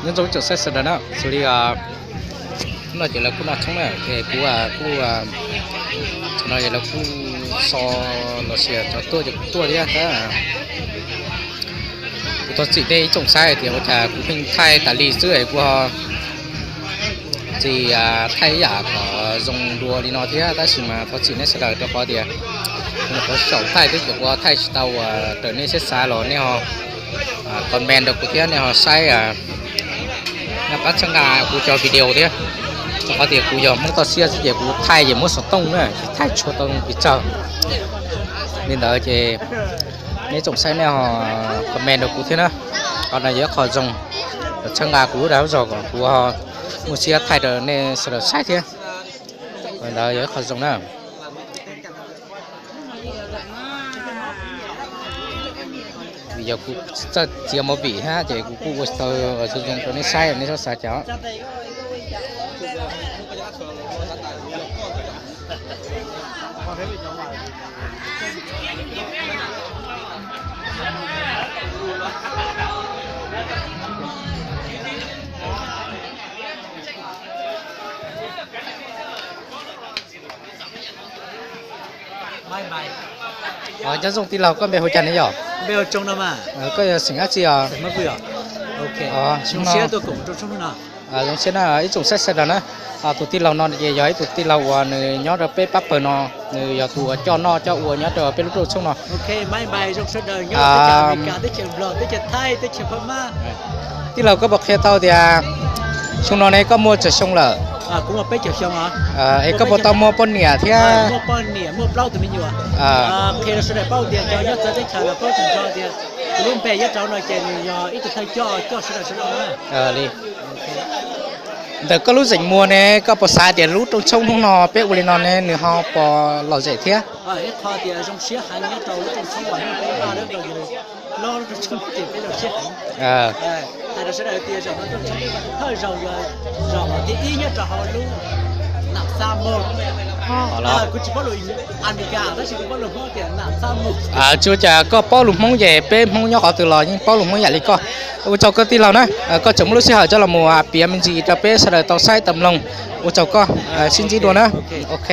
Nyob zoo ib tsoom saib sawv daws na, xws li hnub no ces lawv kuj noj tshoob na, ces kuv kuj, no ces lawv kuj so los sis cov tuaj ces kuv tuaj thiab tab. Kuv thov txim nej ib tsoom saib tias ua cas kuv pheej thaij tas li xwb es kuv ho tsis thaij ib yam kom zoo dua li no thiab, tab sis mas thov txim nej sawv daws rau qhov tias nyuam qhuav xyaum thaij xwb ces kuv ho thaij tsis tau raws nej siab xav los nej ho comment rau kuv thiab nej ho saib pab txhawb nqa kuv cov video thiab. Rau qhov tias kuv yog Hmoob toj siab xwb ces kuv thaij ces muab xov tooj na, tsis thaij tshua tau pes tsawg. Li ntawd ces nej tsoom saib nej ho comment rau kuv thiab na. Qhov no yog ib qho zoo txhawb nqa kuv lub dag lub zog kom kuv ho muaj siab thaij rau nej sawv daws saib thiab. Ntawd yog ib qho zoo na. Vim yog kuv txawj txiav movie thiab ces kuv kuj ua tsis tau zoo zoo rau nej saib, nej txhob xav cas. Nyob zoo tij laug, koj npe hu cas ne yom? Koj yog xeem dab tsi os? Zoo siab na ib tsoom saib sawv daws na. Tus tij laug no ces yog ib tug tij laug uas nws nyob rau peb pab pawg no, nws yog tus uas coj noj coj ua nyob rau peb lub rooj tshoob no. Tij laug, koj puas qhia tau tias xyoo no ne koj muaj tsawg xyoo lawm? Es koj puas tau muaj poj niam thiab? Ntawm koj lub zeem muag ne koj puas xav tias lub rooj tshoob hnub no peb ua li no ne nws ho puas lom zem thiab? Tsis ua cas, koj paub lus Hmoob ces peb Hmoob nyob qhov twg los yeej paub lus Hmoob yam li koj. Ua tsaug koj tij laug na, koj tseem muaj lub sij hawm coj los mus piav me ntsis rau peb sawv daws tau saib tau mloog. Ua tsaug koj, sib ntsib dua na. Ok.